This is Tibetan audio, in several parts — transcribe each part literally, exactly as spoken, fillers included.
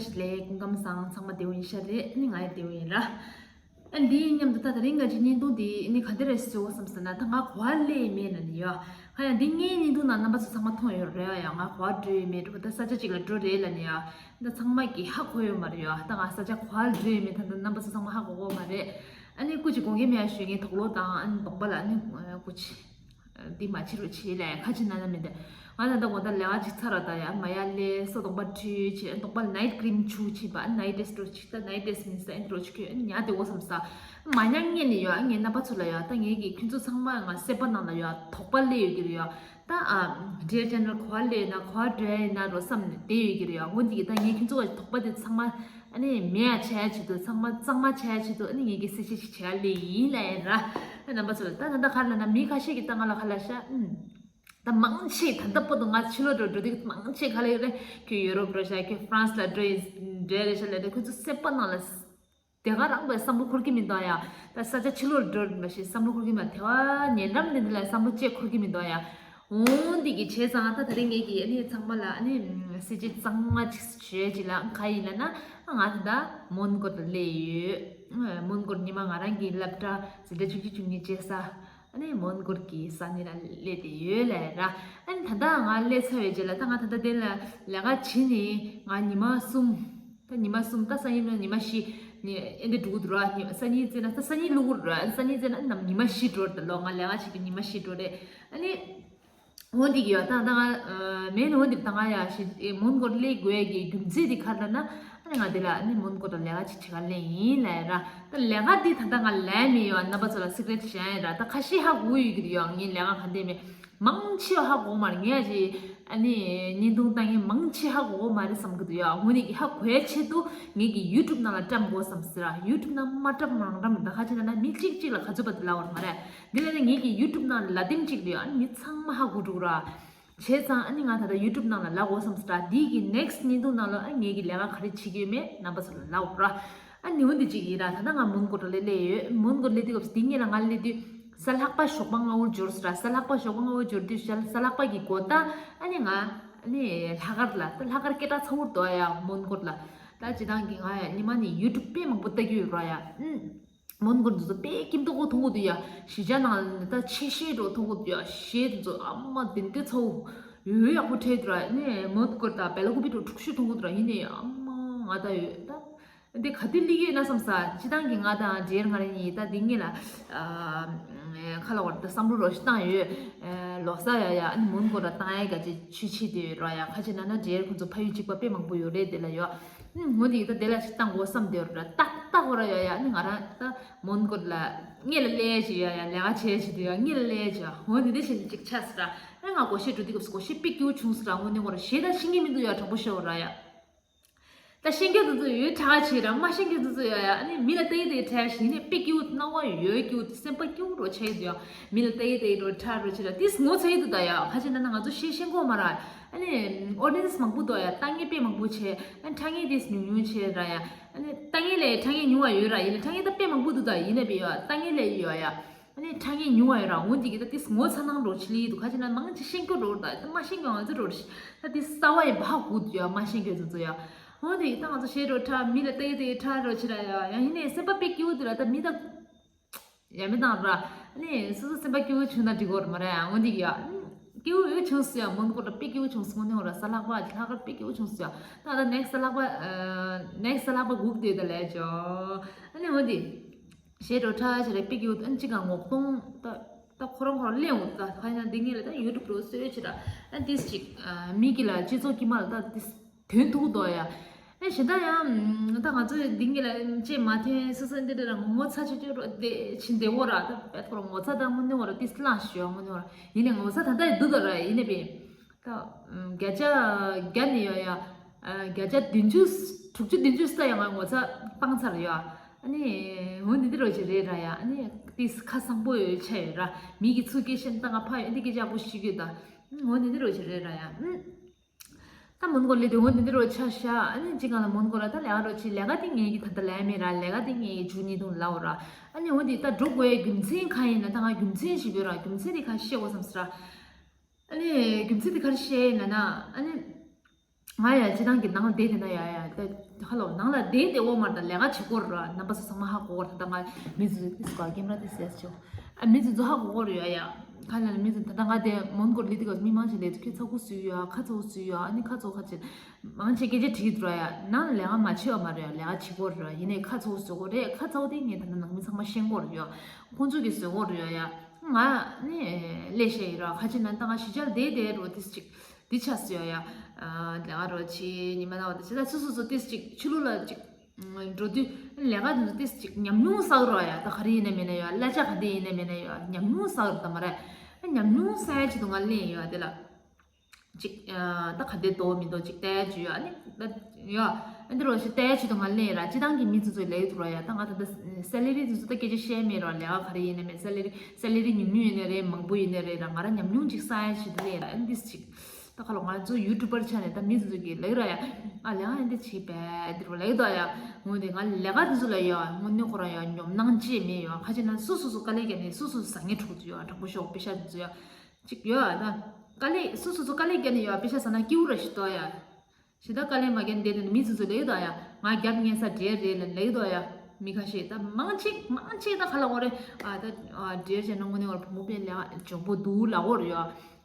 ཞིག་ལས་སྐུ་ཁམས་བཟང་། ཚང་མ་བདེ་པོ་ཡིན་ཤག་རེད། ཨ་ནི་ང་ཡང་བདེ་པོ་ཡིན་ར། ཨ་འདིའི་མཉམ་དུ་ད་དེ་རིང་ང་ཅིག་བརྙན་ཐུང་འདི་ཨ་ནི་ག་འདྲ་རེད་བཟོ་བསམ་ཟེར་ན། ད་ང་གོ་བ་ལེན་མེད་ན་ནི་ཡོད། ཁ་ཡང་འདི་ངའི་བརྙན་ཐུང་ནང་རྣམ་པ་ཚོ་ཚང་མ་མཐོང་ཡོད་རེད། ཡང་ང་གོ་བ་འགྲོ་ཡི་མེད་འགྲོ། ད་ས་ཆ་གཅིག་ལ་འགྲོ་རེད་ལབ་ནི་ཡ། ད་ཚང་མ་གི་ཧ་གོ་ཡོད་མ་རེད་ཡ། ད་ང་ས་ཆ་གོ་བ་འགྲོ་ཡི་མེད། ད་ད་རྣམ་པ་ཚོ་ཚང་མ་ཧ་གོ་གོ་མ་རེད། ཨ་ནི་སྐུ་མཁྱེན་དགོངས་འགལ་མེད་ཡ་ཞུ་ངའི་དོགས་སློང་དང་། ཨ་ནི་གདོང་པ་ལ་ཨ་ནི་སྐུ་མཁྱེན། འདི་མ་བྱེད་རོགས་བྱེད་ལབ་ཡ། ཁ་ཅིག་ན་ན་མི་འདུག་ང་ད་ལྟ་དགོང་དག་ལས་ཀ་ཅིག་ཚར་ར། ད་ཡ་མ་ཡ་ལས་སོ། གདོང་པ་ནའིཊ་ཀྲིམ་བྱས། གདོང་པ་ལ་ནའིཊ་ཀྲིམ་བྱུགས་བྱས་པ། ནའིཊ་ཌེ་སི་འགྲོ་ཅིག་ད་ནའིཊ་ཌེ་སི་མིན་ས་ཨེ་འགྲོ་ཅིག་ཁྱོད་ཉ་དེ་འོ་བསམ་ས། མ་ཉ་ངེས་ནི་ཡོད། ངའི་རྣམ་པ་ཚོ་ལ་ཡོད། ད་ངེད་ཀྱི་ཁྱོད་ཚོ་ཚང་མ་ང་སེམས་པ་ནང་ལ་ཡོད། དོགས་པ་སླེབས་ཡོད་ཀྱི་རེད་ཡོད། ད་ཨ་ཌི་ཡར་ཅེ་ནལ་གོ་བ་ལེན་ན་གོ་བ་འགྲོ་ཡ་ཡིན་ན་རོ་བསམ་ནས་བསྡད་ཡོད་ཀྱི་རེད་ཡོད། འོ་འདི་གི་ད་ངས་ཁྱོད་ཚོ་གི་དོགས་པ་དེ་ཚང་མ་ཨ་ནི་མེད་ཡ་བྱ་ཡ་ཆེད་དུ། ཚང་མ་གཙང་མ་བྱ་ཡ་ཆེད་དུ། ཨ་ནི་ངེད་ཀྱི་གསལ་བཤད་ཅིག་བྱེད་ཡ་ལེ་ཡིན་ལ་ཡིན་ར། ཨ་རྣམ་པ་ཚོ་ལ་ད་ད་ལྟ་ག་རེ་ལབ་ན། མི་ཁ་ཤས་ཀྱིས་ད་ང་ལ་ག་ལབ་ཤག་ཨུམ། ད་མང་ཆེ་ད་ལྟ་བར་དུ་ང་ཕྱི་ལོགས་འགྲོ་འགྲོ་དུས་མང་ཆེ་ག་ལ་ཡོད་རེད། ཁྱོད་ཡུ་རོབ་འགྲོ་ཤག་ཁྱོད་ཧྥ་རན་སི་ལ་འགྲོ་ཡིན་འདྲ་རེད་ཤག་ལབ་དུས། ཁོ་ཚོ་སེམས་པ་ནང་ལ་དེ་ག་རང་བའི་བསམ་བློ་འཁོར་གྱི་མི་འདུག་ཡ། ད་ས་ཆ་ཕྱི་ལོགས་འགྲོ་མ་ཤེས་བསམ་བློ་འཁོར་གྱི་མ། དེ་བ་ཉེ་འགྲམ་དེ་འདི་ལ་བསམ་བློ་ཅིག་འཁོར་གྱི་མི་འདུག་ཡ། འོ་འདི་གི་བྱས་ཙང་ད་དེ་རིང་ངེད་ཀྱིས་ཨ་ནི་ཚང་མ་ལ་ཨ་ནི་གསལ་བཤད་གཙང་མ་ཅིག་བྱོས་ཅིག་ལ། ག་ཡིན་ལབ་ན་ང་ད་ལྟ་མོན་གྷོ་ལ་སླེབས་ཡོད། མོན་གྷོ་ཉི་མ་ང་རང་གི་སློབ་གྲྭ་འཛིན་གྲྭ་བཅུ་གཅིག་བཅུ་གཉིས་བྱེད་ས། ཨ་ནི་མོན་གྷོ་གི་ས་གནས་ལ་སླེབས་བསྡད་ཡོད་ལབ་ར། ཨ་ནི་ད་ལྟ་ང་སླེབས་ཚར་བའི་རྗེས་ལ་ད་ང་ད་ལྟ་དེ་ལ་ལས་ཀ་བྱེད་ནི་ང་ཉི་མ་གསུམ། ད་ཉི་མ་གསུམ། ད་སང་ཉིན་ནས་ཉི་མ་བཞི་ནི་ཨེ་འདི་འགྲོ་གི་འདུག་ར། ཉི་སང་ཉིན་བརྩིས་ན་ད་སང་ཉིན་ལུག་ར། སང་ཉིན་བརྩིས་ན་ནམ་ཉི་མ་བཞི་འགྲོ་རེད། ད་ལོ་ང་ལས་ཀ་བྱེད་ཀྱི་ཉི་མ་བཞི་འགྲོ་རེད། ཨ་ནི་འོ་འདི་གི་ཡོད། ད་ད་ང་མེད་ནི་འོ་འདི་ད་ང་ཡ་ཞིག་མོན་གྷོ་སླེབས་དགོས་ཀྱི་རྒྱུ་མཚན་འདི་ག་རེ་ལབ་ན། ཨ་ནི་ང་འདི་ལ་ཨ་ནི་མོན་གྷོ་ལ་ལས་ཀ་ཅིག་བྱེད་ག་སླེབས་ཡིན་ལབ་ར། ད་ལས་ཀ་འདི་ད་ལྟ་ང་ལས་མེད་ཡོད། རྣམ་པ་ཚོ་ལ་སི་ཀི་རེ་ཊི་བཤད་ཡིན་ར། ད་ཁ་ཤས་ཧ་གོ་ཡོད་ཀྱི་རེད་ཡོད། ངའི་ལས་ཀ་ག་འདྲ་མེད་མང་ཆེ་བ་ཧ་གོ་མ་རེད། ངས་ཅིག་ཨ་ནི་བརྙན་ཐུང་ལྟ་མཁན་མང་ཆེ་ཧ་གོ་མ་རེད་བསམ་གྱི་འདུག་ཡོད། འོ་འདི་གི་ཧ་གོ་ཡ་ཆེད་དུ་ངེད་ཀྱི་ཡུ་ཊུབ་ནང་ལ་བཀྲམ་དགོས་བསམ་ཟེར་ར། ཡུ་ཊུབ་ནང་མ་བཀྲམ་རང་བཀྲམ་ད་ཁ་ཅིག་ན་ན་མི་གཅིག་གཅིག་ལ་ག་ཚོད་པ་དེ་ལབ་པ་མ་རེད། འདི་ལ་ནི་ངེད་ཀྱི་ཡུ་ཊུབ་ནང་ལ་ལ་དེམ་གཅིག་རེད། ཨ་ནི་མི་ཚང་མ་ཧ་གོ་འགྲོ་གི་ར། བྱས་ཙང་ཨ་ནི་ང་ད་ལྟ་ཡུ་ཊུབ་ནང་ལ་ལབ་དགོས་བསམ་སོང་ར། འདི་གི་ནེག་སི་ཊི་བརྙན་ཐུང་ནང་ལ་ཨ་ངེད་ཀྱི་ལས་ཀ་ག་རེ་བྱེད་ཀྱི་ཡོད་མེད་རྣམ་པ་ཚོ་ལ་ལབ་དགོས་ར། ཨ་ནི་འོ་འདི་གཅིག་ཡིན་ར། ད་ལྟ་ང་མོན་གྷོ་ལ་སླེབས་ཡོད། མོན་གྷོ་ལ་སླེབས་དུས་སྐབས་སུ་འདི་སྔོན་ལ་ང་སླེབས་དུས་གཟའ་ལྷག་པ་ཞོགས་པ་སྔ་པོར་འབྱོར་སོང་ར། གཟའ་ལྷག་པ་ཞོགས་པ་སྔ་པོར་འབྱོར་དུས་གཟའ་ལྷག་པ་གི་འགོ་ད་ཨ་ནི་ང་ཨ་ནི་ལྷག་དཀར་ལ། ད་ལྷག་དཀར་སྐད་གྲགས་ཚ་པོ་འདུག་ཡ་མོན་གྷོ་ལ། ད་སྤྱིར་བཏང་གི་ང་ཡ་ཉི་མ་ནས་ཡུ་ཊུབ་དཔེ་མང་པོ་ལྟ་གི་ཡོད་ར་ཡ། ཨུམ། མོན་གྷོ་འདི་ཚོ་དཔེ་སྐྱིད་མདོག་པོ་མཐོང་གི་འདུག་ཡ། གཞིས་ཆགས་ནང་ལ་ནི་ད་ཆེ་ཤོས་འདྲ་མཐོང་གི་འདུག་ཡ། གཞས་འདི་ཚོ་ཨ་མ་དེ་འདྲ་ཚ་པོ་ཡོད་ཡག་པོ་འཕྲད་འདུག་ར། ནས་མོན་གྷོ་དང་སྦེལ་ཀོབ་འདྲ་འཁྲུག་ཤོས་མཐོང་གི་འདུག་ར། ཡིན་ནའི་ཨ་མ་ང་ད་ཡོད་ད། འདི་ག་དུས་སླེབས་ཡོད་ན་བསམ་ས། སྤྱིར་བཏང་གི་ང་དང་ཇེར་ང་རང་གཉིས་ད་འདི་སྔོན་ལ་ཨ་ཁ་ལ་བར་དུ་བསམ་བློ་རོ་ཞིག་བཏང་ཡོད། ཨ་ལོ་གསར་ཡ་ཡ་ཨ་ནི་མོན་གྷོ་ལ་བཏང་ཡ་ག་ཅིག་ཆུ་ཆེ་དེ་ཡོད་ར་ཡ། ཁ་ཅིག་ན་ན་ཇེར་ཁོང་ཚོ་ཕ་ཡུལ་གཅིག་པ་དཔེ་མང་པོ་ཡོད་རེད། དེ་ལ་ཡོད། ཨུམ། འོ་དེ་ད་དེ་ལ་ཞིག་བཏང་དགོས་བསམ་དེ་ར། ཏག་ཏག་འོ་ར་ཡ་ཡ། ཨ་ནི་ང་རང་ད་མོན་གྷོ་ལ་སྔོན་ལ་སླེབས་ཡ་ཞིག་ཡ་ཡ། ལས་ཀ་བྱེད་ཡ་ཞིག་དེ་ཡ་སྔོན་ལ་སླེབས་ཡ་ཞིག་འོ་དེ་འདྲ་ཞིག་ཅིག་ཆགས་སོང་ར། ཨ་ང་སྒོར་གཞས་འགྲོ་དུས་སྐབས་སུ་སྒོར་གཞས་དཔེ་སྐྱིད་པོ་བྱུང་སོང་ར། དངོས་གནས་ཁོ་ར་གཞས་ད་ཤེས་ཀྱི་མི་འདུག་ཡ། དྲང་པོ་ཤོད་ར་ཡ། ད་ཤེས་མཁན་དེ་ཚོ་ཡོད་ཁྲ་ཁ་བྱེད་ར། མ་ཤེས་མཁན་དེ་ཚོ་ཡོད་ཡ། ཨ་ནི་མི་ལ་ལྟ་ཡི་ལྟ་ཡི་ཁྲ་ཞིག་ནས་དཔེ་སྐྱིད་པོ་སྣང་བ་ཡོད། སྐྱིད་པོ་སེམས་པ་སྐྱིད་པོ་རོ་ཆགས་ཡི་འདུག་ཡ། མི་ལ་ལྟ་ཡི་ལྟ་ཡི་རོ་ཁྲ་རོ་བྱེད་ར། དེ་ངོ་ཚ་ཡི་འདུག་ད་ཡ། ཁ་ཅིག་ན་ན་ང་ཚོ་གཞས་ཤེས་གོ་མ་ར། ཨ་ནི་ཨོ་ཌི་ཡེན་སི་མང་པོ་འདུག་ཡ། ལྟ་མཁན་དཔེ་མང་པོ་བྱས། ཨ་ནི་ཁྲ་མཁན་དེ་ཉུང་ཉུང་བྱས་ར་ཡ། ཨ་ནི་ལྟ་མཁན་ལས་ཁྲ་མཁན་ཉུང་བ་ཡོད་ར། ཡིན་ན་ཁྲ་མཁན་ད་དཔེ་མང་པོ་འདུག་ད། ཡིན་ན་བི་ཡ་ལྟ་མཁན་ལས་ཡོད་ཡ། ཨ་ནི་ཁྲ་མཁན་ཉུང་བ་ཡོད་ར། འོ་འདི་གི་ད་དེ་ངོ་ཚ་སྣང་རོ་ཆི་ལི་འདུག་ཁ་ཅིག་ན་མང་ཆེ་ཤེས་མཁན་རོ་ད། ད་མ་ཤེས་མཁན་ང་ཚོ་རོ་ད་དེ་གསར་བ་ཡི་བ་ཧ་གོ་འདུག་ཡ། མ་ཤེས་མཁན་ཚོ་ཚོ་ཡ། འོ་དེ་ད་ང་ཚོ་གཞས་རོ་ཁྲ་མི་ལ་ལྟ་ཡི་ལྟ་ཡི་ཁྲ་རོ་ཆི་ར་ཡ། ཡ་ཡིན་ནའི་སེམས་པ་དཔེ་སྐྱིད་པོ་འདུག་ར། ད་མི་ད་ཡ་མི་དང་ར། ཨ་ནི་སོ་སོ་སེམས་པ་སྐྱིད་པོ་བྱུང་ན་འགྲིག་གོ་ར་མ་ར་ཡ། འོ་འདི་གི་ཡ། སྐྱིད་པོ་ཡོད་བྱུང་སོང་ཡ། མོན་གྷོ་ད་དཔེ་སྐྱིད་པོ་བྱུང་སོང་། དངོས་གནས་འོ་ར་གཟའ་ལྷག་པ་ལྷག་དཀར་དཔེ་སྐྱིད་པོ་བྱུང་སོང་ཡ། ད་ད་ནེག་སི་གཟའ་ལྷག་པ་ཨ་ནེག་སི་གཟའ་ལྷག་པ་སྒུག་བསྡད་ད་ལས་ཅོ། ཨ་ནི་འོ་འདི། གཞས་རོ་ཁྲ་བྱས་རེ་དཔེ་སྐྱིད་པོ། ཨ་ནི་ཅི་ག་ངོ་གདོང་ད་ད་ཁོ་རང་ཁོ་རང་གླེང་འོ་ད། ཁ་ཡིན་ན་འདི་ངེད་ལ་ད་ཡུ་ཊུབ་རོ་གསོལ་བྱེད་ར། ཨ་ཏིས་ཅིག་ཨ་མི་གི་ལ་སྤྱི་ཚོགས་ཀྱི་མ་ལ་ད་ཏིས་དོན་ཐུག་དོ་ཡ། ཨ་གཞན་ད་ཡང་ད་ང་ཚོ་འདི་ངེད་ལ་ཅེ་མ་ཐེན་སོ་སོ་འདི་འདྲ་ར་ངོ་ཚ་ཆུ་ཆུ་རོ་དེ་ཕྱིན་དེ་འོ་ར། ད་བད་ཁོ་ར་ངོ་ཚ་ད་དངོས་གནས་འོ་ར་ཏིས་ལངས་ཤོག་དངོས་གནས་འོ་ར། ཡིན་ནའི་ངོ་ཚ་ད་ད་ཡི་འདུག་ད་ར། ཡིན་ནའི་པས། ད་བརྒྱ་ཆ་བརྒྱ་ནས་ཡོད་ཡ། ཨ་བརྒྱ་ཆ་བདུན་ཅུ་དྲུག་ཅུ་བདུན་ཅུ་ཙམ་ཡང་ང་ངོ་ཚ་སྤང་ཚར་ཡོད། ཨ་ནི་འོ་འདི་འདི་རོ་ཅིག་རེད་ར་ཡ། ཨ་ནི་ཏིས་ཁ་སང་པོ་ཡོད་ཆ་ཡོད་ར། མི་གི་ཚུལ་སྐྱེ་ཤེས་ད་ང་ཕ་ཡོད་འདི་སྐད་ཆ་པོ་ཞིག་ཡོད་ད། འོ་འདི་འདི་རོ་ཅིག་རེད་ར་ཡ། ཨུམ། ད་མོན་གྷོ་ལི་དེ་འོ་འདི་འདི་རོ་ཆ་ཤ། ཨ་ནི་ཅི་གང་ལ་མོན་གྷོ་ལ་ད་ལས་ཀ་རོ་ཅིག་ལས་ཀ་དེ་ངེད་ཀྱི་ད་ད་ལས་མེད་ར། ལས་ཀ་དེ་ངེད་ཀྱི་ཇུ་ཉི་དུང་ལའོ་ར། ཨ་ནི་འོ་འདི་ད་འགྲོ་དགོས་ཡ་རྒྱུ་མཚན་གང་ཡིན་ན། ད་ང་རྒྱུ་མཚན་ཞིག་ཡོད་ར། རྒྱུ་མཚན་དེ་ག་ཤེས་འོ་བསམ་སི་ར། ཨ་ནི་རྒྱུ་མཚན་དེ་ག་རེ་བཤད་ཡིན་ན་ན། ཨ་ནི་ ང་ཡ་སྤྱི་བཏང་གི་ནང་ལ་བསྡད་དེ་ན་ཡ་ཡ་ད་ཧ་ལོ་ནང་ལ་བསྡད་དེ་འོ་མར་ད་ལས་ཀ་བྱེད་དགོས་ར། རྣམ་པ་ཚོ་ཚང་མ་ཧ་གོ་གོ་ར། ད་ང་མི་ཚོ་ཨིས་ཀ་ཀེམ་ར་དེ་སེ་ཆོ་ཨ་མི་ཚོ་ཚོ་ཧ་གོ་གོ་ར་ཡ་ཡ་ཁ་ལ་མི་ཚོ་ད་ད་ང་དེ་མོན་གོར་ལི་དི་ག་མི་མང་ཆེ་ལས་དུ་ཁྱེད་ཚ་ཁུ་སུ་ཡོད་ཨ་ཁ་ཚ་ཁུ་སུ་ཡོད་ཨ་ནི་ཁ་ཚ་ཁུ་ཁ་ཆེ་མང་ཆེ་སྐད་ཆ་དྲིས་འདུག་ར་ཡ། ནང་ལས་ཀ་མ་བྱེད་བ་མ་རེད་ཡ། ལས་ཀ་བྱེད་དགོས་ར། ཡིན་ནའི་ཁ་ཚ་ཁུ་སུ་གོ་རེད། ཁ་ཚ་ཁུ་དེ་ངས་ད་ནང་མི་ཚང་མ་ཤེས་གོ་ར་ཡ། ཁོང་ཚོ་གི་བཟོས་གོ་ར་ཡ་ཡ། ང་ནི་ལས་བྱེད་ཡིན་ར། ཁ་ཆེ་ན་ད་ང་གཞིས་ཆགས་བསྡད་བསྡད་རོ་དེ་ཅིག་འདི་ཆགས་སུ་ཡ་ཡ། ལས་ཀ་རོ་ཆེ་ཉི་མ་ན་བ་དེ་ཆེ་ད་སུ་སུ་སུ་དེ་ཅིག་ཕྱི་ལོགས་ལ་ཅིག་འགྲོ་དུས་ལས་ཀ་དེ་ཚོ་ཏིས་ཅིག་ཉམས་མྱོང་བསགས་རོགས་ཡ། ད་ག་རེ་ཡིན་ན་མིན་ན་ཡོད། གླ་ཆ་ག་འདྲ་ཡིན་ན་མིན་ན་ཡོད། ཉམས་མྱོང་བསགས་རོགས་ད་མ་རེད། ཉམས་མྱོང་བསགས་ཡ་ཆེད་དུ་ང་ལེན་ཡོད་དེ་ལ། ཅིག་ད་ག་འདྲ་འདུག་མི་འདུག་ཅིག་ལྟ་ཡ་ཅིག་ཡོད། ཨ་ནི་ད་ཡོད། ཨ་འདི་རོ་ཞིག་ལྟ་ཡ་ཆེད་དུ་ང་ལེན་ར། སྤྱི་བཏང་གི་མི་ཚོ་ཚོས་ལས་ཡོད་རོགས་ཡ། ད་ང་ད་ལྟ་སེ་ལེ་རི་དེ་ཚོ་ད་སྐད་ཆ་བཤད་མེད་རོགས། ལས་ཀ་ག་རེ་ཡིན་ན་མིན། སེ་ལེ་རི་སེ་ལེ་རི་ཉུང་ཉུང་ཡིན་ན་རེད། མང་པོ་ཡིན་ན་རེད་ར། ང་ར་ཉམས་མྱོང་ཅིག་བསགས་ཡ་ཆེད་དུ་ལེན་ར། ཨ་ནི་ཏིས་ཅིག་ད་ཁ་ལོ་ང་ཚོ་ཡུ་ཊུ་བར་ཆགས་ནས་ད་མི་ཚོ་གི་ལེགས་ར་ཡ། ཨ་ལས་ཀ་ཨེ་འདི་བྱེད་པས་འདི་རུ་ལེགས་དོ་ཡ། ངོ་འདི་ང་ལས་ཀ་འདི་ཚོ་ལ་ཡ་དངོས་གནས་ཁོ་རང་ཡ་ཉོབ་སྣང་ཅི་མེད་ཡ། ཁ་ཅིག་ན་སུ་སུ་སུ་དཀའ་ལས་བརྒྱབ་ནས་སུ་སུ་ཟ་ངེ་འཕྲོག་ཚུལ་ཡ་དྲང་པོ་ཤོག་པེ་ཤ་འདི་ཚོ་ཡ། ཅིག་ཡོད་ཨ་ད། དཀའ་ལས་སུ་སུ་སུ་དཀའ་ལས་བརྒྱབ་ནས་ཡ་པེ་ཤ་ཟ་ན་སྐྱིད་པོ་ར་ཞིག་དོ་ཡ། ཞེ་ད་དཀའ་ལས་མ་བརྒྱབ་བསྡད་དེ་མི་ཚོ་ཚོ་ལེགས་དོ་ཡ། ང་རྒྱབ་ངན་ས་འདྲེ་རེད་ལ་ལེགས་དོ་ཡ། མི་ཁ་ཤས་ད་མང་ཆེ་མང་ཆེ་ད་ཁ་ལ་འོ་རེད། ཨ་ད་འདྲེ་བྱས་ན་དངོས་གནས་འོ་རེད། བུ་མོ་པས་ལས་ཀ་འཇོན་པོ་འདུག་ལ་འོ་རེད་ཡ།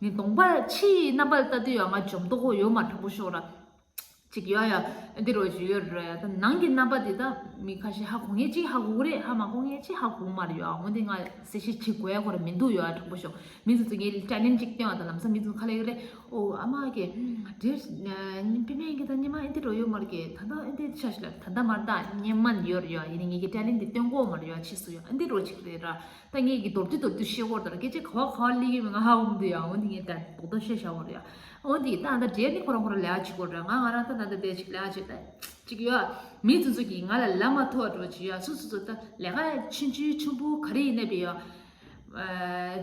ངས་གདོང་པ་ཕྱིའི་རྣམ་པར་ལྟ་དུས་ཡང་ང་འཇོན་མདོག་ཁོ་ཡོད་མ་དྲང་པོ་ཤོག་ར། ཅིག་ཡོད་ཡ། འདི་རོ་ཅིག་ཡོད་ར་ཡ། ད་ནང་གི་རྣམ་པ་འདི་ད་མི་ཁ་ཤས་ཧ་གོ་ངེས་ཅིག་ཧ་གོ་གི་རེད། ཧ་མ་གོ་ངེས་ཅིག་ཧ་གོ་མ་རེད་ཡ། འོན་ཏེ་ང་གསལ་བཤད་བྱེད་དགོས་ཡ་ཁོ་ར་མི་འདུག་ཡ་དྲང་པོ་ཤོག་མི་ཚོ་ཚོ་ངའི་ཊེ་ལེན་ཊི་ཅིག་སྟོན་བ་ད་ལམ་སང་མི་ཚོ་ཁ་ལ་ཡོད་རེད། ཨོ་ཨ་མ་གི་འདྲེ་པི་མེན་གི་ད་ཉི་མ་འདི་རོ་ཡོད་མ་རེད་གི། ད་ད་འདི་ཆ་ཤི་ལ་ད་ད་མ་རེད། ད་སྙན་མ་ཡོད་ར་ཡ། ཡིན་ནི་ངེད་ཀྱི་ཊེ་ལེན་ཊི་འདི་སྟོན་གོ་མ་རེད་ཡ། ཕྱིས་སུ་ཡ་འདི་རོ་ཅིག་རེད་ར། ད་ངེད་ཀྱི་མདོར་བསྡུས་མདོར་བསྡུས་བཤད་སྐོར་དང་སྐད་ཆ་ག་བ་ག་བ་སླེབས་ཡོད་མེད་ང་ཧ་གོ་མི་འདུག་ཡ། འོ་འདི་ངས་ད་རྡོག་རྡོག་བཤད་བཞག་པ་རེད་ཡ། འོ་འདི་ད་ད་འདྲེ་ནི་ཁོ་རང་ཁོ་རང་ལས་ཀ་བྱེད་དགོས་རེད། ང་ང་རང་ད་ད་ད་འདྲེ་ཅིག་ལས་ཀ་བྱེད་ད་ཅིག་ཡོད། མི་ཚོ་ཚོ་གིས་ང་ལ་ལབ་མ་ཐུབ་པ་འདྲ་བོ་ཅིག་ཡོད། སོ་སོ་ཚོ་ད་ལས་ཀ་ཆུང་ཆུང་ཆུང་པོ་ག་རེ་ཡིན་ན་བས་ཡོད།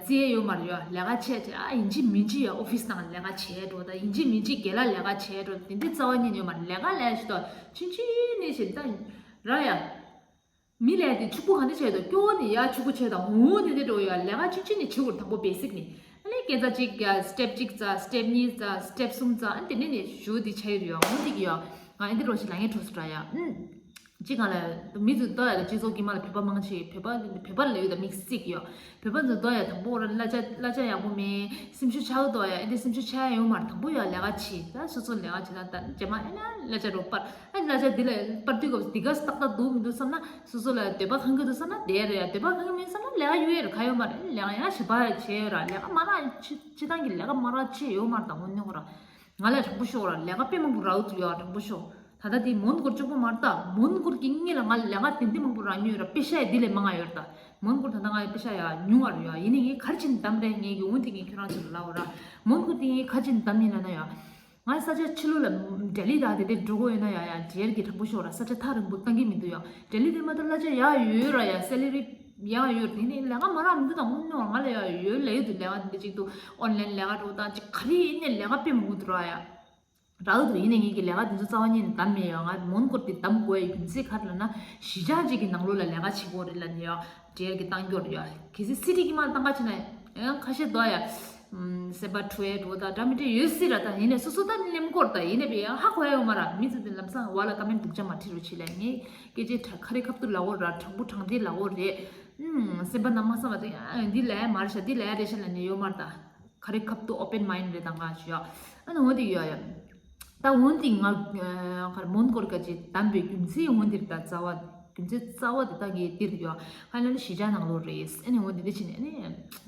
རྩིས་ཡོད་མ་རེད་ཡོད། ལས་ཀ་བྱས་བྱས་ཨ་ཡིན་གཅིག་མིན་གཅིག་ཡོད། ཨོ་ཕི་སི་ནང་ལས་ཀ་བྱས་འགྲོ་ད་ཡིན་གཅིག་མིན་གཅིག་རྒན་ལགས་ལས་ཀ་བྱས་འགྲོ་དེ་འདྲའི་རྩ་བ་ཉིད་ཡོད་མ་རེད། ལས་ཀ་ལས་ཞིག་ད་ཆུང་ཆུང་ནས་བྱས་ད་ར་ཡ། མི་ལས་དེ་ཕྱུག་པོ་ག་འདྲ་བྱས་དང་སྐྱོ་བོ་ནས་ཡར་ཕྱུག་པོ་བྱས་དང་འོ་དེ་འདྲ་འགྲོ་ཡ། ལས་ཀ་ཆུང་ཆུང་ནས་བྱེད་དགོས་དང་པོ་བེ་སིག་ནས། ཨ་ནི་སྐས་འཛེག་གཅིག་ག་སི་ཊེབ་གཅིག་ཙམ་སི་ཊེབ་གཉིས་ཙམ་སི་ཊེབ་གསུམ་ཙམ་ཨ་ནི་དེ་ནས་ནས་ཞུ་དེ་ཆ་ཡོད་རེད་ཡ། འོ་དེ་གི་ཡ་ང་ཨ་འདི་རོ་ཞིག་ལ་ངས་གྲོགས་སུ་འདྲ་ཡ། ཨུམ། གཅིག་ག་ལ་མི་ཚོ་ལྟོ་ཡ་ལ་སྤྱི་ཚོགས་ཀྱི་མ་ལ་བོད་པ་མང་ཆེ་བོད་པ་བོད་པ་ལ་ཡོད་ད་དམིགས་བསལ་གི་ཡ། བོད་པ་ཚོ་ལྟོ་ཡ་དང་པོ་ར་གླ་ཆ་གླ་ཆ་ཡག་པོ་མེད། སེམས་ཤུགས་ཆག་ལྟོ་ཡ་ཨ་འདི་སེམས་ཤུགས་ཆག་ཡ་ཡོད་མ་རེད། དང་པོ་ཡ་ལས་ཀ་བྱེད་ད་སོ་སོ་ལས་ཀ་བྱེད་ད་ད་རྗེས་མ་ཨ་ན་གླ་ཆ་རོ་པར། ཨ་གླ་ཆ་འདི་ལ་པར་དུས་སྐབས་འདི་ག་སི་ཏག་ཏག་འདུག་མི་འདུག་བསམ་ན་སོ་སོ་ལ་འདོད་པ་ཁེངས་ཀྱི་འདུག་བསམ་ན་བསྡད་རེད་ཡ། འདོད་པ་ཁེངས་ཀྱི་མེད་བསམ་ན་ལས་ཀ་གཡུག་ཡས་རེད། ག་ཡོད་མ་རེད། ལས་ཀ་ཡང་ཞེ་པོ་བྱས་ཡོད་ར། ལས་ཀ་མ་རག་ཅི་ཅི་ཐང་གི་ལས་ཀ་མ་རག་ཅི་ཡོད་མ་རེད། ད་དངོས་གནས་ཁོ་ར་ང་ལ་དྲང་པོ་ཤོད་ར། ལས་ཀ་དཔེ་མང་པོ་རག་ཐུབ་ཡོད་ར། དྲང་པོ་ཤོད། ད་ལྟ་དེ་མོན་གྷོ་སྐྱོ་པོ་མ་རེད། ད་མོན་གྷོ་གི་སྔོན་ལ་ང་ལས་ཀ་དེ་འདི་མང་པོ་རག་མྱོང་ཡོད་ར། པེ་ཤ་ཡ་འདི་ལས་མང་ང་ཡོད་ར། ད་མོན་གྷོ་ད་ལྟ་ང་ཡི་པེ་ཤ་ཡ་ཉུང་བ་རེད་ཡ། ཡིན་ནའི་ངས་ག་རེ་བྱས་ནས་བདམས་རེད། ངས་ཀྱི་འོན་ཏེ་ངས་ཁྱོད་རང་ཚོ་ལ་ལབ་ར། མོན་གྷོ་དེ་ངས་ག་རེ་བྱས་ནས་བདམས་ཡིན་ལབ་ན་ཡ། ང་ས་ཆ་ཕྱི་ལོགས་ལ་ལྡི་ལི་དང་དེ་འདྲའི་འགྲོ་དགོས་ཡོད་ན་ཡང་ཡང་ཌི་ཨར་གི་དྲང་པོ་ཤོད་ར། ས་ཆ་ཐག་རིང་པོ་བཏང་གི་མི་འདུག་ཡ། ལྡི་ལི་དེ་མ་གཏོགས་གླ་ཆ་ཡག་ཡོད་ར་ཡ། སེ་ལ་རི་ཡག་ཡོད་ར། དེ་ནས་ལས་ཀ་མ་རག་མི་འདུག་དང་དངོས་གནས་ང་ལ་ཡག་ཡོད་ལས་ཡོད་འདུག་ལས་ཀ་དེ་འདྲ་གཅིག་འདུག་ཨོན་ལན་ལས་ཀ་འགྲོ་དང་གཅིག་ག་རེ་ཡིན་ནའི་ལས་ཀ་དཔེ་མང་པོ་འདུག་ར་ཡ། རག་འདུག་ཡིན་ནའི་ངེད་ཀྱི་ལས་ཀ་དེ་ཚོ་རྩ་བ་ཉིད་ནས་བདམས་མེད་ཡ། ང་མོན་གྷོ་དེ་བདམས་དགོས་ཡ་རྒྱུ་མཚན་ག་རེ་ལབ་ན་གཞིས་ཆགས་གཅིག་གི་ནང་ལོགས་ལ་ལས་ཀ་བྱེད་དགོས་རེད་ལབ་ནས་ཡ། ཌི་ཨར་གི་བཏང་རྒྱུ་རེད་ཡ། གལ་སྲིད་སི་ཊི་གི་མར་བཏང་ག་བྱས་ན་ཡང་ཁ་ཤས་འདུག་ཡ། ཨམ། སེམས་པ་འཁྲུག་ཡ་འགྲོ་ད་འདྲ་མི་འདྲ་ཡོད་སྲིད་ར། ད་ཡིན་ནའི་སོ་སོ་ད་ནི་ལེམ་སྐོར་ད་ཡིན་ནའི་བས་ཡང་ཧ་གོ་ཡ་ཡོད་མ་ར། མི་ཚོ་དེ་ལམ་སང་བ་ལ་ཀ་མེན་སྡུག་ཅག་མ་བྲིས་རོགས་བྱེད་ལ། ངས་སྐད་ཆ་ཁ་རི་ཁ་ཐུག་ལབ་དགོས་ར། དྲང་པོ་དྲང་བདེན་ལབ་དགོས་རེད། ཨམ། སེམས་པ་ནང་མ་བསམ་པ་དེ་ཡང་འདི་ལབ་ཡ་མ་རེད་ཤག་འདི་ལབ་ཡ་རེད་ཤག་ལབ་ནས་ཡོད་མ་ར། ད་ཁ་རི་ཁ་ཐུག་ཨོ་པན་མའིན་རེད། ད་ང་ཞུ་ཡ། ཨ་ནི་འོ་དེ་ཡོད་ཡ། ད་འོན་ཏེ་ང་ཨ་གར་མོན་གྷོ་ག་ཅིག་བདམས་པའི་རྒྱུ་མཚན་འོན་ཏེ་ད་རྩ་བ་རྒྱུ་མཚན་རྩ་བ་དེ་ད་ངས་འདིར་ཡོད། ཧ་ལམ་གཞིས་ཆགས་ནང་ལོགས་རེད། ཨ་ནི་འོན་ཏེ་འདི་ཕྱིན་ནས་ཨ་ནི་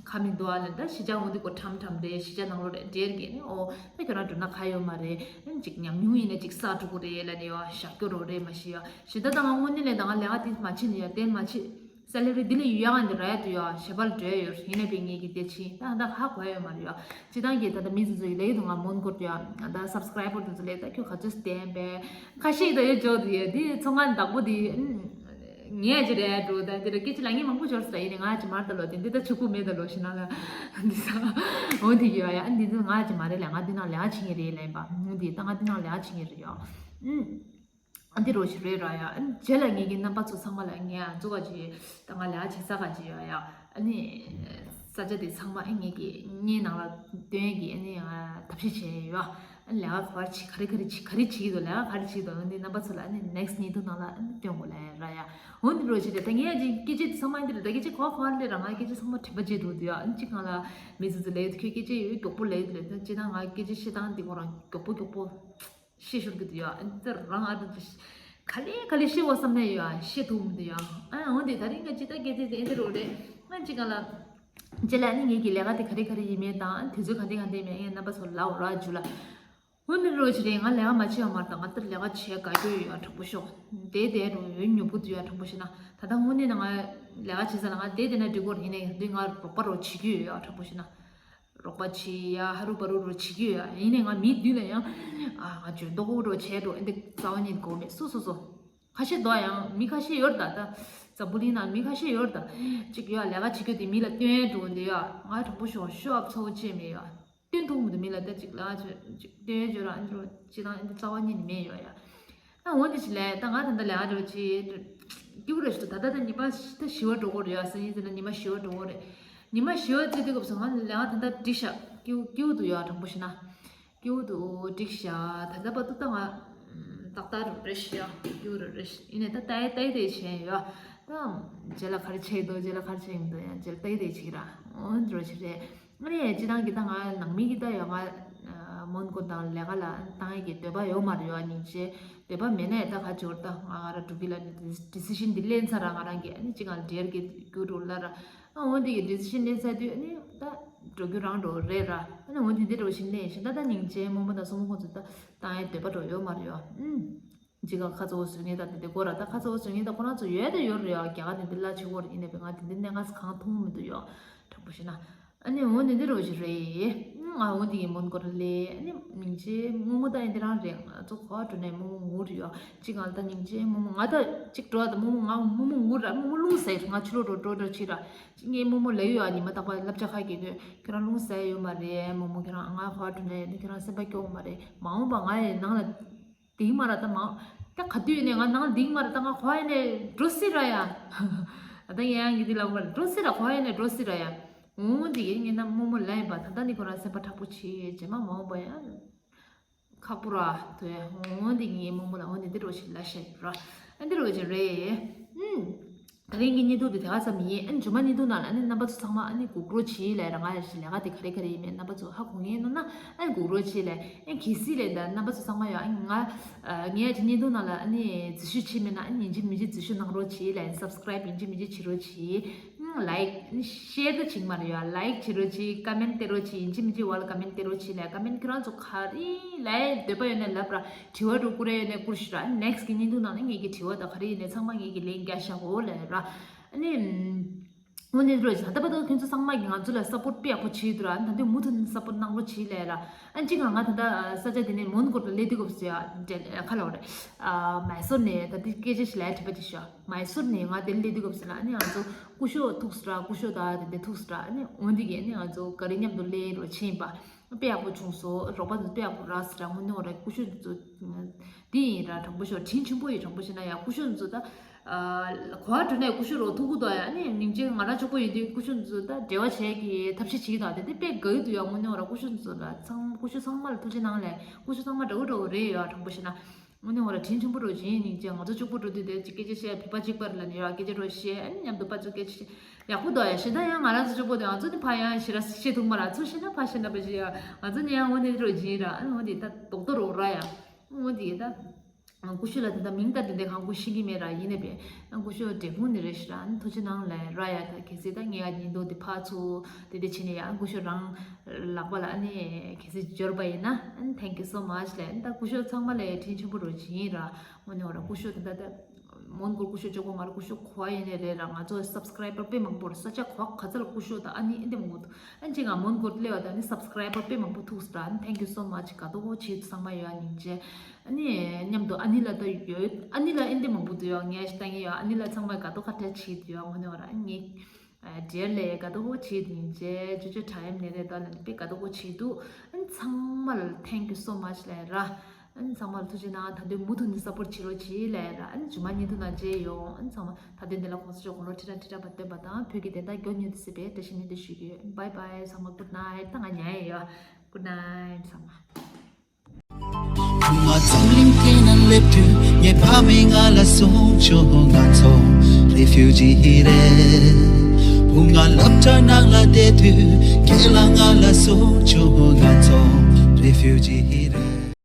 ཁ་མི་འདུག་ཨ་ལ་ད་གཞིས་ཆགས་འོན་ཏེ་ཁོ་ཁྲམ་ཁྲམ་རེད། གཞིས་ཆགས་ནང་ལོགས་རེད་འདྲེར་གི་ནི་ཨོ་ད་ཁྱོད་རང་འགྲོ་ན་ཁ་ཡོད་མ་རེད། ཨ་ནི་ཅིག་ཉམས་མྱོང་ཡིན་ན་ཅིག་བསགས་འགྲོ་གི་རེད་ལ་ནི་ཡོད་བཞག་རྒྱུ་རོ་རེད་མ་ཤི་ཡོད། གཞིས་ད་ད་ང་དངོས་གནས་ལས་ད་ང་ལས་ཀ་དེ་མ་བྱེད་ནི་ཡོད་དེ་མ་བྱེད། སེ་ལ་རི་ལྡི་ལི་ཡོད་ཡག་འདི་ར་ཡ་དུ་ཡོད་ཞེ་པར་འགྲོ་ཡོད། ཡིན་ནའི་བས་ངེད་ཀྱི་དེ་ཕྱིན་ད་ད་ཧ་གོ་ཡ་ཡོད་མ་རེད་ཡོད། སྤྱི་བཏང་གི་ད་ལྟ་མི་ཚོ་ཚོ་ཡི་ལས་ཡོད་དུ་ང་མོན་གྷོ་ཡོད་ད་སབ་སི་ཀ་རའི་བར་དེ་ཚོ་ལས་ད་ཁྱོད་ག་ཚོད་བསྟན་པས་ཁ་ཤས་ད་ཡོད་འཇོག་དུ་ཡོད་དེ་ཚོང་ཁང་བདག་པོ་དེ་ངས་ཅི་རེད་འགྲོ་ད་དེ་ར་སྐད་ཆ་ལ་ངས་མང་པོ་འབྱོར་ས་ཡིན་ནའི་ང་ཅི་མར་ད་ལོ་དེ་འདི་ད་ཆུ་ཁུག་མེད་ད་ལོ་ཞེ་ན་ལ་འདི་ས་འོ་དེ་ཡོད་ཡ། འདི་ཚོ་ང་ཅི་མ་རེད་ལ་ང་འདི་ནང་ལས་ཀ་བྱེད་ངེས་རེད་ལ་ཡིན་པ་འོ་དེ་ད་ང་འདི་ནང་ལས་ཀ་བྱེད་ངེས་རེད་ཡོད། ཨ་འདི་རོ་ཞིག་རེད་ར་ཡ། ཨ་རྗེས་ལ་ངེད་ཀྱི་རྣམ་པ་ཚོ་ཚང་མ་ལ་ངས་ཨ་ཚོ་ག་ཅི་ད་ང་ལ་བྱེད་ས་ག་ཅི་ཡོད་ཡ། ཨ་ནི་ས་ཆ་དེ་ཚང་མ་ཨ་ངེད་ཀྱི་ངའི་ནང་ལ་སྟོན་གྱི་ཨ་ནི་ཐབས་ཤེས་བྱས་ཡོད། ཨ་ ལས་ཀ་ག་བར་བྱེད་ག་རེ་ག་རེ་བྱེད་ག་རེ་བྱེད་ཀྱི་འདུག་ལས་ཀ་ག་རེ་བྱེད་ཀྱི་འདུག་འོན་ཏེ་རྣམ་པ་ཚོ་ལ་ཨ་ནི་next་ཉིན་ཐོ་ནང་ལ་ཨ་ནི་སྟོན་དགོས་ལ་ར་ཡ། འོན་ཏེ་འགྲོ་བྱེད་དེ་ད་ངས་ཅིག་སྐད་ཆ་དེ་ཚང་མ་འདི་རེད། ད་སྐད་ཆ་གོ་གོ་ལེ་ར་ང་སྐད་ཆ་ཚང་མ་དྲན་པ་བརྗེད་འདུག་དེ་ཡ་ཨ་ནི་ཅིག་གང་ལ་མི་ཚོ་ཚོ་ལས་ཡོད་ཁྱོད་སྐད་ཆ་ཡོད་མགྱོགས་པོ་ལས་ཡོད་ལས་ད་ཅི་ད་ང་སྐད་ཆ་བཤད་སྟངས་འདི་ཁོ་རང་མགྱོགས་པོ་མགྱོགས་པོ་བཤད་ཤོར་གི་འདུག་ཡ། ཨ་ནི་ད་རང་ཨ་ད་ག་ལེ་ག་ལེ་བཤད་དགོས་བསམ་ནས་ཡ་བཤད་ཐུབ་མི་འདུག་ཡ། ཨ་འོན་ཏེ་ད་རིང་ང་ཅི་ད་སྐད་ཆ་དེ་ཨེ་འདི་རོ་རེད། ང་ཅིག་གང་ལ་རྗེས་ལ་ཨ་ནི་ངེད་ཀྱི་ལས་ཀ་དེ་ག་རེ་ག་རེ་ཡིན་མིན་དང་ཨ་ནི་དུས་ཚོད་ག་འདྲ་ག་འདྲ་ཡིན་མིན་ངས་རྣམ་པ་ཚོ་ལ་འོ་ར་འཇུ་ལ། དངོས་གནས་རོ་ཆེ་རེད། ང་ལས་ཀ་མ་བྱེད་པ་མ་རེད། ད་ང་ལྟར་ལས་ཀ་བྱེད་དགའ་སྐྱོ་ཡོད་ཡ་དྲང་པོ་ཤོག་དེ་དེ་རུ་ཡོད་ཉོབ་པོ་དུ་ཡ་དྲང་པོ་ཤེ་ན། ད་ལྟ་དངོས་གནས་ན་ང་ལས་ཀ་བྱེད་ས་ལ་ང་དེ་དེ་ན་འགྲིག་གོ་རེད། ཡིན་ནའི་འདི་ང་རོགས་པ་རོ་བྱེད་ཀྱི་ཡོད་ཡ་དྲང་པོ་ཤེ་ན། རོགས་པ་བྱེད་ཡ་ཧ་རུ་པ་རུ་རོ་བྱེད་ཀྱི་ཡོད་ཡ། ཡིན་ནའི་ང་མི་མདུན་ལ་ཡང་ཨ་ང་འཇོན་མདོག་རོ་བྱས་འགྲོ་ཨེ་འདི་རྩ་བ་ཉིད་གོ་མེད་སོ་སོ་སོ། ཁ་ཤས་དོ་ཡང་མི་ཁ་ཤས་ཡོད་ད་ད། འཛམ་བུ་གླིང་ན་མི་ཁ་ཤས་ཡོད་ད། ཅིག་ཡོད་ལས་ཀ་བྱེད་རྒྱུ་དེ་མི་ལ་སྟོན་འགྲོ་འདི་ཡ་ང་དྲང་པོ་ཤོག་ཤོ་ཨབ་ཚོ་བྱེད་མེད་ཡ། སྟོན་ཐུབ་མི་འདུག་མི་ལ་ད་ཅིག་ལ་ཅིག་སྟོན་བརྗོད་ར་ཨ་འགྲོ་ཅི་དང་ཨ་འདི་རྩ་བ་ཉིད་ནས་མེད་ཡོད་ཡ། ཨ་འོན་ཏེ་ཅི་ལས་ད་ང་ད་ལྟ་ལས་ཀ་འགྲོ་ཅི་སྐྱིད་པོ་རེ་ཞིག་འདུག་ད་ལྟ་ད་ཉི་མ་ད་བཞི་བ་འགྲོ་གོ་རེད་ཡ། སང་ཉིན་ཟེར་ན་ཉི་མ་བཞི་བ་འགྲོ་གོ་རེད། ཉི་མ་བཞི་བ་ཚེ་དུས་སྐབས་སུ་ང་ལས་ཀ་ད་ལྟ་འགྲིག་ཤག་སྐྱིད་སྐྱིད་པོ་འདུག་ཡ་དྲང་པོ་ཤེ་ན། སྐྱིད་པོ་འདུག་འགྲིག་ཤག་ད་ལྟ་བར་དུ་ད་ང་ཏག་ཏག་རེད་ཤག་སྐྱིད་པོ་རེད་ཤག་ཡིན་ནའི་ད་ལྟ་ཡི་ད་ཡི་ད་ཡི་བྱས་ཡོད་ད། རྗེས་ལ་ག་རེ་བྱས་འདུག་རྗེས་ལ་ག་རེ་བྱས་འདུག་ཡང་རྗེས་ལ་ད་ཡི་ད་ཡི་བྱས་ར་འོན་འགྲོ་ཞིག་རེད། ཨ་ནི་སྤྱི་བཏང་གི་ད་ང་ནང་མི་གི་ད་ཡོད་ང་མོན་གྷོ་དང་ལས་ཀ་ལ་བཏང་ཡས་ཀྱི་འདོད་པ་ཡོད་མ་རེད་ཡོད། སྙིང་རྗེ་འདོད་པ་མེད་ན་ཡང་ད་ག་འབྱོར་ད་ང་ང་ར་འགྲོ་གི་ལ་ནི་ཌི་སི་ཤན་འདི་ལེན་ཚར་ར་ང་རང་གི་ཨ་ནི་ཅི་གང་འབྲེལ་གི་རྒྱུ་འགྲོ་ལ་ར་ཨ་འོན་ཏེ་གི་ཌི་སི་ཤན་ལེན་ཚར་དུས་ཨ་ནི་ད་འགྲོ་རྒྱུ་རང་འགྲོ་རེད་ར། ཨ་ནི་འོན་ཏེ་འདི་འགྲོ་བཞིན་ལེན་བཞིན་ད་ད་སྙིང་རྗེ་རྨོ་མོ་དང་སྲུ་མོ་ཁོང་ཚོ་ད་བཏང་ཡས་འདོད་པ་འགྲོ་ཡོད་མ་རེད་ཡོད། ཨུམ། ཅི་ག་ཁ་ཚ་བོ་བཟོས་ངེས་ད་དེ་དེ་སྐོར་ར་ད་ཁ་ཚ་བོ་བཟོས་ངེས་ད་ཁོ་རང་ཚོ་ཡོད་ད་ཡོད་རེད་ཡ། རྒྱ་གར་དེ་འདི་ལ་ཆེ་བོ་རེད། ཡིན་ནའི་ང་དེ་འདི་གནས་ངས་གང་མཐོང་མི་འདུག་ཡོ། དྲང་པོ་བཤད་ན། ཨ་ནི་འོ་འདི་འདི་རོ་ཞིག་རེད། ང་འོ་འདི་ཡིན་མོན་གོར་ལས་ཨ་ནི་མིང་ཆེ་རྨོ་མོ་ད་ཡིན་འདི་རང་རེད། ང་ཚོ་གོ་བ་འགྲོ་ནས་རྨོ་མོ་ངུ་རེད་ཡོ། ཅི་གང་ད་སྙིང་རྗེ་རྨོ་མོ་ང་ད་ཅིག་འགྲོ་ད་རྨོ་མོ་ང་རྨོ་མོ་ངུ་ར་རྨོ་མོ་རླུང་ཟ་ཡི་ང་ཕྱི་ལོགས་འགྲོ་འགྲོ་འགྲོ་ཅི་ར། ཅི་ངས་རྨོ་མོ་ལབ་ཡོ། ཉི་མ་རྟག་པར་བསླབ་བྱ་ཁ་གྱེས་དུས་ཁྱོད་རང་རླུང་ཟ་ཡི་ཡོད་མ་རེད་རྨོ་མོ། ཁྱོད་རང་ང་གོ་བ་འགྲོ་ནས་ཡོད་ན་ཁྱོད་རང་སེམས་པ་སྐྱོ་བོ་མ་རེད། མ་འོངས་པ་ང་ཡི་ནང་ལ་དེང་མ་ར་ད་མ། ད་ག་དུས་ནས་ང་ནང་དེང་མ་ར་ད་ང་གོ་ཡ་ནས་འགྲོ་སྲིད་ར་ཡ། ད་ཡང་གི་དེ་ལ་འགྲོ་སྲིད་ར་གོ་ཡ་ནས་འགྲོ་སྲིད་ར་ཡ། འོང་དེ་གི་ངས་ན་རྨོ་མོ་ལ་ཡིན་པ་ད་ལྟ་ནི་ཁོ་རང་སེམས་པ་དྲག་པོ་བྱེད་རྗེས་མ་མ་འོངས་པ་ཡ། ཁག་པོ་ར་དོ་ཡ། འོང་དེ་ངས་རྨོ་མོ་ལ་འོང་དེ་འདི་རོ་ཞིག་ལ་བཤད་ར། ཨ་འདི་རོ་ཞིག་རེད། ཨུམ། ད་རིང་གི་བརྙན་ཐུང་དེ་དེ་ག་ཙམ་ཡིན། ཨ་ནི་མཇུག་མ་བརྙན་ཐུང་ནང་ལ་ཨ་ནི་རྣམ་པ་ཚོ་ཚང་མ་ཨ་ནི་སྒུག་རོགས་བྱེད་ལས་ར། ང་ཡ་ཞིག་ལས་ཀ་དེ་ག་རེ་ག་རེ་ཡིན་མིན་རྣམ་པ་ཚོ་ཧ་གོ་ངེས་ནོ་ན་ཨ་ནི་སྒུག་རོགས་བྱེད་ལས། ཨ་ནི་གལ་སྲིད་ལས་ད་རྣམ་པ་ཚོ་ཚང་མ་ཡོད་ཨ་ནི་ང་ངའི་ཨ་ཅི་བརྙན་ཐུང་ནང་ལ་ཨ་ནི་འཛུལ་ཞུགས་བྱེད་མེད་ན་ཨ་ནི་ཡིན་གཅིག་མིན་གཅིག་འཛུལ་ཞུགས་གནང་རོགས་བྱེད་ལས། སབ་སི་ཀ་རའིབ་ཡིན་གཅིག་མིན་གཅིག་བྱེད་རོགས་བྱེད། ལའིག་ཤེར་ད་བྱེད་མ་རེད་ཡ། ལའིག་བྱེད་རོགས་བྱེད། ཀ་མེན་སྟེར་རོགས་བྱེད། ཡིན་གཅིག་མིན་གཅིག་བར་ལ་ཀ་མེན་སྟེར་རོགས་བྱེད་ལས། ཀ་མེན་ཁྱོད་རང་ཚོ་ག་རེ་ལབ་འདོད་པ་ཡོད་ན་ལབ་ར། དྲི་བ་འགྲོ་བསྐུར་ཡ་ཡོད་ན་བསྐུར་ཤིག་ར། ནེག་སི་གི་བརྙན་ཐུང་ནང་ནས་ངེད་ཀྱི་དྲི་བ་དང་ག་རེ་ཡིན་ནའི་ཚང་མ་ངེད་ཀྱི་ལན་རྒྱག་བཞག་གོ་ལབ་ར། ཨ་ནི། དངོས་གནས་རོ་ད་ལྟ་བར་དུ་ཁྱོད་ཚོ་ཚང་མ་གིས་ང་ཚོ་ལ་སབ་པོར་དཔེ་ཡག་པོ་བྱེད་འདུག་ར། ད་དུང་མུ་མཐུད་ནས་སབ་པོར་གནང་རོགས་བྱེད་ལབ་ར། ཨ་ནི་གཅིག་ག་ང་ད་ལྟ་ས་ཆ་དེ་ནས་མོན་གྷོ་ལ་སླེབས་དུས་སྐབས་སུ་ཡ་ཁ་ལོ་རེད། མའི་སོར་ནས་ད་ལྟ་སྐད་ཆ་ཞིག་ལབ་དྲི་བ་དེ་ཤོག་མའི་སོར་ནས་ང་དེར་སླེབས་དུས་སྐབས་སུ་ལ་ཨ་ནི་ང་ཚོ་སྐུ་ཞབས་ཐུག་སོང་ར། སྐུ་ཞབས་དང་དེ་འདྲ་ཐུག་སོང་ར། ཨ་ནི་འོན་ཏེ་གི་ཨ་ནི་ང་ཚོ་ག་རེ་མཉམ་དུ་སླེབས་རོགས་བྱེད་ཡིན་པ། དཔེ་ཡག་པོ་བྱུང་སོང་། རོགས་པ་ཚོ་དཔེ་ཡག་པོ་རག་སོང་ར། དངོས་གནས་ར་སྐུ་ཞབས་ཚོ་འདི་ཡིན་ར། དྲང་པོ་ཤོད་དྲིན་ཆེན་པོ་ཡིན། དྲང་པོ་བཤད་ན་ཡ་སྐུ་ཞབས་ཚོ་ད་གོ་བ་འགྲོ་ནས་སྐུ་ཞབས་རོགས་ཐུག་གི་འདུག་ཡ། ཨ་ནི་སྙིང་རྗེ་ང་རང་གཅིག་པོ་ཡིན་དུས་སྐུ་ཞབས་ཚོ་ད་འབྲེལ་བ་བྱེད་ཀྱི་ཐབས་ཤེས་བྱེད་ཀྱི་འདུག་དེ་འདི་དཔེ་དགའ་གི་འདུག་ཡ། དངོས་གནས་ར་སྐུ་ཞབས་ཚོ་ལ་ཚང་སྐུ་ཞབས་ཚང་མ་ལ་ཐུགས་རྗེ་གནང་ལས། སྐུ་ཞབས་ཚང་མ་འདྲ་བོ་འདྲ་བོ་རེད་ཡ། དྲང་པོ་བཤད་ན། དངོས་གནས་ང་རང་དྲིན་ཆེན་པོ་རོ་བྱིན་སྙིང་རྗེ། ང་ཚོ་གཅིག་པོ་འགྲོ་དུས་དེ་གཅིག་སྐད་ཆ་བཤད་ཕལ་པ་གཅིག་པར་ལ་ནི་ཡོད་སྐད་ཆ་རོ་བཤད། ཨ་ནི་མཉམ་དུ་པ་ཚོ་སྐད་ཆ་བཤད་ཡག་པོ་འདུག་ཡ། ཞེ་ད་ཡང་ང་རང་ཚོ་གཅིག་པོ་དེ་ང་ཚོ་ནི་ཕ་ཡང་ཞེ་ར་བཤད་ཐུབ་མ་ར། ཚོ་བཤད་ན་ཕ་བཤད་ན་པ་ཞིག་ཡ། ང་ཚོ་ནི་ཡང་འོ་ནི་རོ་བྱིན་ར། ཨ་ནི་འོ་དེ་ད་རྡོག་རྡོག་རོ་ར་ཡ། འོ་དེ་ད་སྐུ་ཞབས་ལ་དེ་ད་མིང་ད་དེ་འདྲ་གང་སྐུ་ཤེས་ཀྱི་མེད་ར། ཡིན་ནི་པས་སྐུ་ཞབས་འབྲས་སྤུངས་ནི་རེད་ཤི་ར། ཨ་ནི་ཐུགས་རྗེ་གནང་ལ་ར་ཡ། ད་གལ་སྲིད་ད་ངས་ཡ་ཉིན་དུ་དེ་ཕར་ཚུར་དེ་འདྲ་བྱས་ནས་ཡ་སྐུ་ཞབས་རང་ལག་པ་ལ་ཨ་ནི་གལ་སྲིད་འབྱོར་པ་ཡིན་ན། ཨ་ནི་thank you so much ལབ། ཨ་ནི་ད་སྐུ་ཞབས་ཚང་མ་ལ་དྲིན་ཆེན་པོ་རོ་བྱིན་ར། དངོས་གནས་ར་སྐུ་ཞབས་དེ་ད་ད་མོན་གྷོ་སྐུ་ཞབས་གཅིག་པོ་མ་རེད། སྐུ་ཞབས་ག་པར་ཡིན་ནའི་རེད་ར། ང་ཚོ་སབ་སི་ཀ་རའི་བར་དཔེ་མང་པོ་རེད། ས་ཆ་ག་པར་ག་ཚོད་ལ་སྐུ་ཞབས་དང་ཨ་ནི་ཨེ་འདྲ་མང་པོ་འདུག་ཨ་ནི་ཅིག་ང་མོན་གྷོ་སླེབས་པ་དང་ཨ་ནི་སབ་སི་ཀ་རའི་བར་དཔེ་མང་པོ་ཐུག་སོང་ར། ཨ་ནི་thank you so much དགའ་སྡོག་པོ་བྱེད་ཚང་མ་ཡོད། ཨ་ནི་ཅེ་ཨ་ནི་མཉམ་དུ་ཨ་ནི་ལ་ད་ཡོད། ཨ་ནི་ལ་ཨེ་འདྲ་མང་པོ་འདུག་ཡོད། ངས་ཞིག་ད་ངས་ཡོད། ཨ་ནི་ལ་ཚང་མ་དགའ་སྡོག་ཁ་བྲལ་བྱེད་འདུག་ཡོད། དངོས་གནས་ར་ཨ་ནི། འབྲེལ་ལས་དགའ་སྡོག་པོ་བྱེད་དུ་ཡིན་ཅེས་ཅོ་ཅོ་དྲ་ཡམ་ནས་རེད། ད་ལ་དཔེ་དགའ་སྡོག་པོ་བྱེད་འདུག་ཨ་ནི་ཚང་མ་ལ་thank you so much ལབ་ར། ཨ་ནི་ཚང་མ་ལ་ཐུགས་རྗེ་གནང་། ད་དུང་མུ་མཐུད་ནས་སབ་པོར་བྱེད་རོགས་བྱེད་ལབ་ར། ཨ་ནི་མཇུག་མ་ཉིན་དུ་ན་མཇལ་ཡོང་། ཨ་ནི་ཚང་མ་ད་དུང་འདི་ལ་གོང་ས་མཆོག་དགུང་ལོ་ཁྲི་ཕྲག་ཁྲི་ཕྲག་བར་བརྟན་པ་དང་བོད་ཀྱི་བདེན་མཐའ་མགྱོགས་མྱུར་དུ་སྲིད་པའི་བཀྲ་ཤིས་སྨོན་འདུན་ཞུ་གི་ཡོད། Bye bye ཚང་མ། Good night ཚང་མ། ང་འཛམ་གླིང་འདི་ན་སླེབས་དུས་ངའི་ཕ་མས་ང་ལ་གསུངས་བྱུང་། ང་ཚོ་རེ་ཕིའུ་ཇི་རེད། བུ་ང་སློབ་གྲྭ་ནང་ལ་བསྡད་དུས་ཁྱེད་ལ་ང་ལ་གསུངས་བྱུང་། ང་ཚོ་རེ་ཕིའུ་ཇི་རེད།